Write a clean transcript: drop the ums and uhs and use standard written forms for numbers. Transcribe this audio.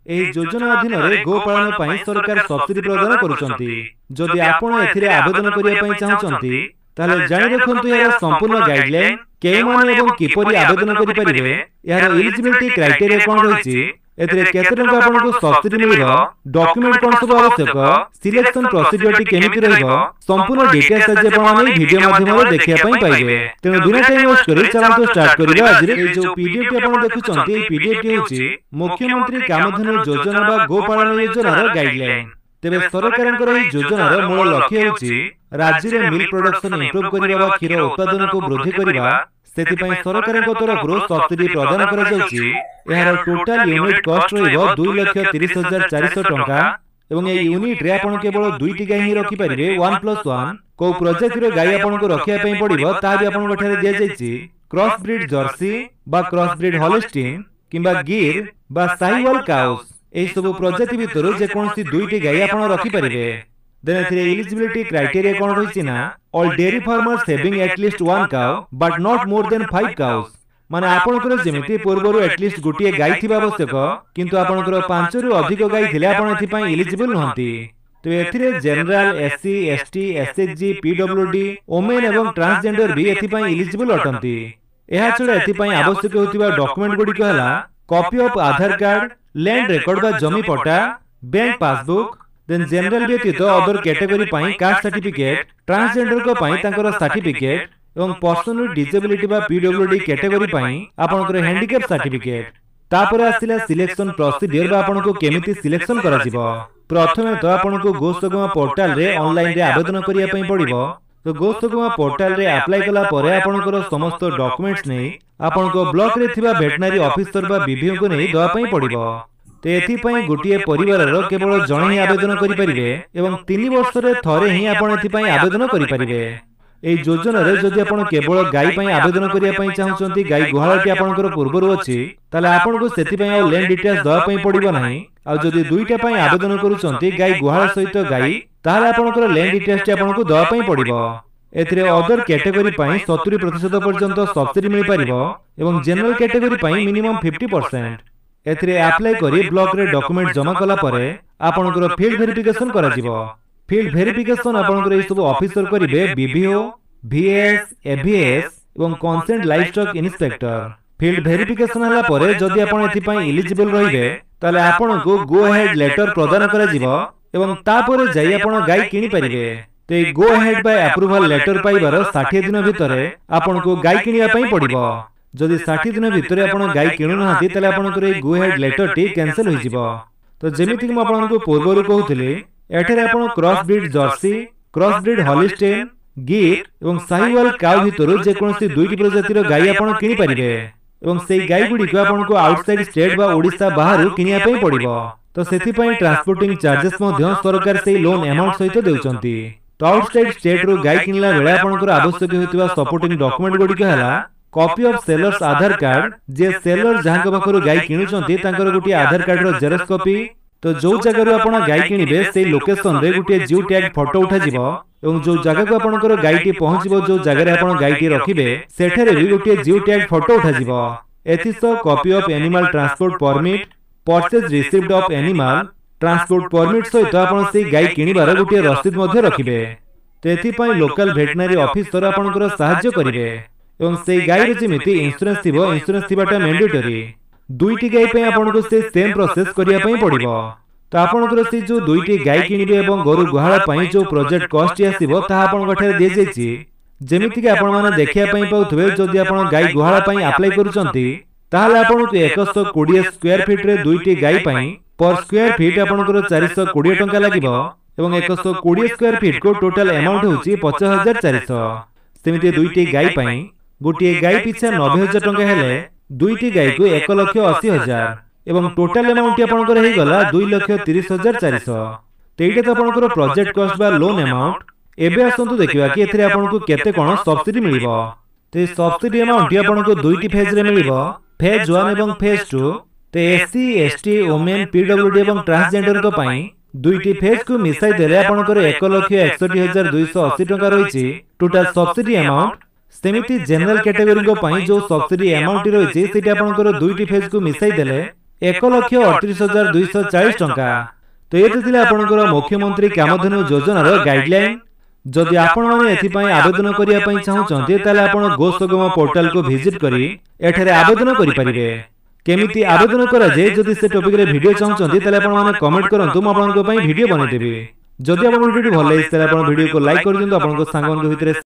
ଏହି ଯୋଜନା ଅଧୀନରେ ଗୋପାଳନ ପାଇଁ ସରକାର ସବସିଡି ପ୍ରଦାନ କରୁଛନ୍ତି। ଯଦି ଆପଣ ଏଥିରେ ଆବେଦନ କରିବା ପାଇଁ ଚାହୁଁଛନ୍ତି, ତାହେଲେ ଜାଣି ରଖନ୍ତୁ ଏହାର ସମ୍ପୂର୍ଣ୍ଣ ଗାଇଡଲାଇନ, କେଉଁମାନେ ଏବଂ କିପରି ଆବେଦନ କରିପାରିବେ, ଏହାର ଇଲିଜିବିଲିଟି କ୍ରାଇଟେରିଆ କଣ ରହିଛି, ଏଥିରେ କେତେ ଟଙ୍କା ଆପଣଙ୍କୁ ସବସିଡି ମିଳିବ, ଡକ୍ୟୁମେଣ୍ଟ କଣ ସବୁ ଆବଶ୍ୟକ, ସିଲେକ୍ସନ ପ୍ରୋସିଡିଓରଟି କେମିତି ରହିବ, ସମ୍ପୂର୍ଣ୍ଣ ଡିଟେଲ୍ସ ଆଜି ଆପଣମାନେ ଏହି ଭିଡିଓ ମାଧ୍ୟମରେ ଦେଖିବା ପାଇଁ ପାଇବେ। ତେଣୁ ବିନା ଟାଇମ ୱେଷ୍ଟ କରି ଚାଲନ୍ତୁ ଷ୍ଟାର୍ଟ କରିବା ଆଜିର ଏଇ ଯୋଉ ପିଡିଏଫ ଟି ଆପଣ ଦେଖୁଛନ୍ତି। ଏଇ ପିଡିଏଫ ଟି ହେଉଛି ମୁଖ୍ୟମନ୍ତ୍ରୀ କାମଧେନୁ ଯୋଜନା ବା ଗୋପାଳନ ଯୋଜନାର ଗାଇଡଲାଇନ। ତେବେ ସରକାରଙ୍କର ଏହି ଯୋଜନାର ମୂଳ ଲକ୍ଷ୍ୟ ହେଉଛି ରାଜ୍ୟରେ ମିଲ୍କ ପ୍ରଡକ୍ସନ ଇମ୍ପ୍ରୁଭ କରିବା ବା କ୍ଷୀର ଉତ୍ପାଦନକୁ ବୃଦ୍ଧି କରିବା। ସେଥିପାଇଁ ସରକାରଙ୍କ ତରଫରୁ ସବସିଡି ପ୍ରଦାନ କରାଯାଉଛି। ଏହାର ଟୋଟାଲ ୟୁନିଟ କଷ୍ଟ ରହିବ 2,30,400 ଟଙ୍କା ଏବଂ ଏହି ୟୁନିଟରେ ଆପଣ କେବଳ ଦୁଇଟି ଗାଈ ହିଁ ରଖିପାରିବେ, 1+1। କୋଉ ପ୍ରଜାତିର ଗାଈ ଆପଣଙ୍କୁ ରଖିବା ପାଇଁ ପଡିବ, ତାହା ବି ଆପଣଙ୍କ ଠାରେ ଦିଆଯାଇଛି। କ୍ରସ୍ ବ୍ରିଡ୍ ଜର୍ସି ବା କ୍ରସ୍ ବ୍ରିଡ୍ ହଲିଷ୍ଟିନ୍ କିମ୍ବା ଗିର୍ ବା ସାହିୱାଲ କାଉସ୍, ଏହି ସବୁ ପ୍ରଜାତି ଭିତରୁ ଯେକୌଣସି ଦୁଇଟି ଗାଈ ଆପଣ ରଖିପାରିବେ। ଦେନ୍ ଏଥିରେ ଇଲିଜିବିଲିଟି କ୍ରାଇଟେରିଆ କଣ ରହିଛି ନା, all dairy farmers having at least one cow but not more than 5 cows। ମାନେ ଆପଣଙ୍କର ଯେମିତି ପୂର୍ବରୁ ଆଟଲିଷ୍ଟ ଗୋଟିଏ ଗାଈ ଥିବା ଆବଶ୍ୟକ, କିନ୍ତୁ ଆପଣଙ୍କର 5ରୁ ଅଧିକ ଗାଈ ଥିଲେ ଆପଣ ଏଥିପାଇଁ ଇଲିଜିବଲ ନୁହନ୍ତି। ତ ଏଥିରେ general, SC, ST, SHG, PWD, women ଏବଂ ଟ୍ରାନ୍ସଜେଣ୍ଡର ବି ଏଥିପାଇଁ ଇଲିଜିବଲ ଅଟନ୍ତି। ଏହା ଛଡ଼ା ଏଥିପାଇଁ ଆବଶ୍ୟକ ହେଉଥିବା ଡକ୍ୟୁମେଣ୍ଟ ଗୁଡ଼ିକ ହେଲା copy of Aadhaar card, land record ବା ଜମି ପଟ୍ଟା, ବ୍ୟାଙ୍କ ପାସବୁକ୍, ଦେନ୍ ଜେନେରାଲ ବ୍ୟତୀତ ଅଦର କ୍ୟାଟେଗୋରୀ ପାଇଁ କାଷ୍ଟ ସାର୍ଟିଫିକେଟ, ଟ୍ରାନ୍ସଜେଣ୍ଡରଙ୍କ ପାଇଁ ତାଙ୍କର ସାର୍ଟିଫିକେଟ ଏବଂ ପର୍ସନ ୱିଥ୍ ଡିସେବିଲିଟି ବା ପିଡବ୍ଲ୍ୟୁଡି କ୍ୟାଟେଗୋରୀ ପାଇଁ ଆପଣଙ୍କର ହ୍ୟାଣ୍ଡିକ୍ୟାପ ସାର୍ଟିଫିକେଟ। ତାପରେ ଆସିଲା ସିଲେକ୍ସନ ପ୍ରୋସିଡିୟର ବା ଆପଣଙ୍କୁ କେମିତି ସିଲେକ୍ସନ କରାଯିବ। ପ୍ରଥମେ ତ ଆପଣଙ୍କୁ ଗୋସଗମା ପୋର୍ଟାଲରେ ଅନଲାଇନରେ ଆବେଦନ କରିବା ପାଇଁ ପଡିବ। ତ ଗୋସଗମା ପୋର୍ଟାଲରେ ଆପ୍ଲାଏ କଲା ପରେ ଆପଣଙ୍କର ସମସ୍ତ ଡକ୍ୟୁମେଣ୍ଟସ ନେଇ ଆପଣଙ୍କ ବ୍ଲକରେ ଥିବା ଭେଟନାରୀ ଅଫିସର ବା ବିଭିଓଙ୍କୁ ନେଇ ଦେବା ପାଇଁ ପଡିବ। ତ ଏଥିପାଇଁ ଗୋଟିଏ ପରିବାରର କେବଳ ଜଣେ ହିଁ ଆବେଦନ କରିପାରିବେ ଏବଂ 3 ବର୍ଷରେ ଥରେ ହିଁ ଆପଣ ଏଥିପାଇଁ ଆବେଦନ କରିପାରିବେ। ଏହି ଯୋଜନାରେ ଯଦି ଆପଣ କେବଳ ଗାଈ ପାଇଁ ଆବେଦନ କରିବା ପାଇଁ ଚାହୁଁଛନ୍ତି, ଗାଈ ଗୁହାଳଟି ଆପଣଙ୍କର ପୂର୍ବରୁ ଅଛି, ତାହେଲେ ଆପଣଙ୍କୁ ସେଥିପାଇଁ ଆଉ ଲ୍ୟାଣ୍ଡ ଡିଟେଲ୍ସ ଦେବା ପାଇଁ ପଡିବ ନାହିଁ। ଆଉ ଯଦି ଦୁଇଟା ପାଇଁ ଆବେଦନ କରୁଛନ୍ତି, ଗାଈ ଗୁହାଳ ସହିତ ଗାଈ, ତାହେଲେ ଆପଣଙ୍କର ଲ୍ୟାଣ୍ଡ ଡିଟେଲ୍ସଟି ଆପଣଙ୍କୁ ଦେବା ପାଇଁ ପଡିବ। ଏଥିରେ ଅଦର କ୍ୟାଟେଗୋରୀ ପାଇଁ 70% ପର୍ଯ୍ୟନ୍ତ ସବସିଡି ମିଳିପାରିବ ଏବଂ ଜେନେରାଲ କ୍ୟାଟେଗୋରୀ ପାଇଁ ମିନିମମ୍ 50%। ଏଥିରେ ଆପ୍ଲାଏ କରି ବ୍ଲକରେ ଡକ୍ୟୁମେଣ୍ଟ ଜମା କଲା ପରେ ଆପଣଙ୍କର ଫିଲ୍ଡ ଭେରିଫିକେସନ କରାଯିବ। ଫିଲ୍ଡ ଭେରିଫିକେସନ ଆପଣଙ୍କର ଏହି ସବୁ ଅଫିସର କରିବେ, ବିଭିଓ, ଭିଏସ୍, ଏଭିଏସ୍ ଏବଂ concerned livestock inspector. Field verification ହେଲା ପରେ ଯଦି ଆପଣ ଏଥିପାଇଁ ଇଲିଜିବଲ ରହିବେ, ତାହେଲେ ଆପଣଙ୍କୁ ଗୋ ହେଡ୍ ଲେଟର ପ୍ରଦାନ କରାଯିବ ଏବଂ ତାପରେ ଯାଇ ଆପଣ ଗାଈ କିଣିପାରିବେ। ତ ଏଇ ଗୋ ହେଡ୍ ବା ଆପ୍ରୁଭାଲ ଲେଟର ପାଇବାର 60 ଦିନ ଭିତରେ ଆପଣଙ୍କୁ ଗାଈ କିଣିବା ପାଇଁ ପଡିବ। ଯଦି 60 ଦିନ ଭିତରେ ଆପଣ ଗାଈ କିଣୁନାହାନ୍ତି, ତାହେଲେ ଆପଣଙ୍କର ଏଇ ଗୋ ହେଡ୍ ଲେଟରଟି କ୍ୟାନସେଲ ହୋଇଯିବ। ତ ଯେମିତିକି ମୁଁ ଆପଣଙ୍କୁ ପୂର୍ବରୁ କହୁଥିଲି, ଏଠାରେ ଆପଣ cross breed Jersey, cross breed Holstein, Gir ଏବଂ ସାହିୱାଲ କାଉ ଭିତରୁ ଯେକୌଣସି ଦୁଇଟି ପ୍ରଜାତିର ଗାଈ ଆପଣ କିଣିପାରିବେ ଏବଂ ସେଇ ଗାଈ ଗୁଡ଼ିକୁ ଆପଣଙ୍କୁ ଆଉଟସାଇଡ୍ ଷ୍ଟେଟ୍ ବା ଓଡ଼ିଶା ବାହାରୁ କିଣିବା ପାଇଁ ପଡିବ। ତ ସେଥିପାଇଁ ଟ୍ରାନ୍ସପୋର୍ଟିଂ ଚାର୍ଜେସ୍ ମଧ୍ୟ ସରକାର ସେଇ ଲୋନ୍ ଆମାଉଣ୍ଟ ସହିତ ଦେଉଛନ୍ତି। ତ ଆଉଟସାଇଡ୍ ଷ୍ଟେଟ୍ରୁ ଗାଈ କିଣିଲା ବେଳେ ଆପଣଙ୍କର ଆବଶ୍ୟକ ହେଉଥିବା ସପୋର୍ଟିଂ ଡକ୍ୟୁମେଣ୍ଟ ଗୁଡ଼ିକ ହେଲା copy of seller's Aadhaar card, ଯେ ସେଲର ଯାହାଙ୍କ ପାଖରୁ ଗାଈ କିଣୁଛନ୍ତି ତାଙ୍କର ଗୋଟିଏ ଆଧାର କାର୍ଡର ଜେରକ୍ସ କପି। ତ ଯୋଉ ଜାଗାରୁ ଆପଣ ଗାଈ କିଣିବେ, ସେଇ ଲୋକେସନରେ ଗୋଟିଏ ଜିଓ ଟ୍ୟାଗ ଫଟୋ ଉଠାଯିବ ଏବଂ ଯୋଉ ଜାଗାକୁ ଆପଣଙ୍କର ଗାଈଟି ପହଞ୍ଚିବ, ଯୋଉ ଜାଗାରେ ଆପଣ ଗାଈଟି ରଖିବେ, ସେଠାରେ ବି ଗୋଟିଏ ଜିଓ ଟ୍ୟାଗ ଫଟୋ ଉଠାଯିବ। ଏଥିସହ copy of animal transport permit, purchase receipt of animal transport permit ସହିତ ଆପଣ ସେଇ ଗାଈ କିଣିବାର ଗୋଟିଏ ରସିଦ ମଧ୍ୟ ରଖିବେ। ତ ଏଥିପାଇଁ ଲୋକାଲ ଭେଟନାରୀ ଅଫିସର ଆପଣଙ୍କର ସାହାଯ୍ୟ କରିବେ ଏବଂ ସେଇ ଗାଈର ଯେମିତି ଇନ୍ସୁରାନ୍ସ ଥିବ, ଇନ୍ସୁରାନ୍ସ ଥିବାଟା ମ୍ୟାଣ୍ଡେଟୋରୀ। ଦୁଇଟି ଗାଈ ପାଇଁ ଆପଣଙ୍କୁ ସେ ସେମ୍ ପ୍ରୋସେସ କରିବା ପାଇଁ ପଡିବ। ତ ଆପଣଙ୍କର ସେ ଯୋଉ ଦୁଇଟି ଗାଈ କିଣିବେ ଏବଂ ଗୋରୁ ଗୁହାଳ ପାଇଁ ଯୋଉ ପ୍ରୋଜେକ୍ଟ କଷ୍ଟ ଆସିବ, ତାହା ଆପଣଙ୍କ ଠାରେ ଦିଆଯାଇଛି। ଯେମିତିକି ଆପଣମାନେ ଦେଖିବା ପାଇଁ ପାଉଥିବେ, ଯଦି ଆପଣ ଗାଈ ଗୁହାଳ ପାଇଁ ଆପ୍ଲାଏ କରୁଛନ୍ତି, ତାହେଲେ ଆପଣଙ୍କୁ 120 ସ୍କୋୟାର ଫିଟ୍ରେ ଦୁଇଟି ଗାଈ ପାଇଁ ପର ସ୍କୋୟାର ଫିଟ୍ ଆପଣଙ୍କର 420 ଟଙ୍କା ଲାଗିବ ଏବଂ 120 ସ୍କୋୟାର ଫିଟ୍କୁ ଟୋଟାଲ ଆମାଉଣ୍ଟ ହେଉଛି 50,400। ସେମିତି ଦୁଇଟି ଗାଈ ପାଇଁ ଗୋଟିଏ ଗାଈ ପିଛା 90,000 ଟଙ୍କା ହେଲେ ଦୁଇଟି ଗାଈକୁ 1,80,000 ଏବଂ ଟୋଟାଲ ଆମାଉଣ୍ଟଟି ଆପଣଙ୍କର ହେଇଗଲା 2,30,400। ତ ଏଇଟା ତ ଆପଣଙ୍କର ପ୍ରୋଜେକ୍ଟ କଷ୍ଟ ବା ଲୋନ୍ ଆମାଉଣ୍ଟ। ଏବେ ଆସନ୍ତୁ ଦେଖିବା କି ଏଥିରେ ଆପଣଙ୍କୁ କେତେ କ'ଣ ସବସିଡି ମିଳିବ। ତ ଏଇ ସବସିଡି ଆମାଉଣ୍ଟଟି ଆପଣଙ୍କୁ ଦୁଇଟି ଫେଜ୍ରେ ମିଳିବ, ଫେଜ୍ 1 ଏବଂ ଫେଜ୍ 2। ତ ଏସସି, ଏସଟି, ଓମେନ୍, ପିଡବ୍ଲ୍ୟୁଡି ଏବଂ ଟ୍ରାନ୍ସଜେଣ୍ଡରଙ୍କ ପାଇଁ ଦୁଇଟି ଫେଜ୍କୁ ମିଶାଇ ଦେଲେ ଆପଣଙ୍କର 1,61,280 ଟଙ୍କା ରହିଛି ଟୋଟାଲ ସବସିଡି ଆମାଉଣ୍ଟ। ସେମିତି ଜେନେରାଲ କ୍ୟାଟେଗୋରୀଙ୍କ ପାଇଁ ଯୋଉ ସବସିଡି ଆମାଉଣ୍ଟଟି ରହିଛି, ସେଇଟା ଆପଣଙ୍କର ଦୁଇଟି ଫେଜ୍କୁ ମିଶାଇ ଦେଲେ 1,38,240 ଟଙ୍କା। ତ ଏ ତ ଥିଲା ଆପଣଙ୍କର ମୁଖ୍ୟମନ୍ତ୍ରୀ କାମଧେନୁ ଯୋଜନାର ଗାଇଡଲାଇନ। ଯଦି ଆପଣମାନେ ଏଥିପାଇଁ ଆବେଦନ କରିବା ପାଇଁ ଚାହୁଁଛନ୍ତି, ତାହେଲେ ଆପଣ ଗୋସୁଗମ ପୋର୍ଟାଲକୁ ଭିଜିଟ୍ କରି ଏଠାରେ ଆବେଦନ କରିପାରିବେ। କେମିତି ଆବେଦନ କରାଯାଏ, ଯଦି ସେ ଟପିକରେ ଭିଡ଼ିଓ ଚାହୁଁଛନ୍ତି, ତାହେଲେ ଆପଣମାନେ କମେଣ୍ଟ କରନ୍ତୁ, ମୁଁ ଆପଣଙ୍କ ପାଇଁ ଭିଡ଼ିଓ ବନେଇଦେବି। ଯଦି ଆପଣଙ୍କ ଭିଡ଼ିଓଟି ଭଲ ଲାଗିଛି, ତାହେଲେ ଆପଣ ଭିଡ଼ିଓକୁ ଲାଇକ୍ କରିଦିଅନ୍ତୁ, ଆପଣଙ୍କ ସାଙ୍ଗମାନଙ୍କ ଭିତରେ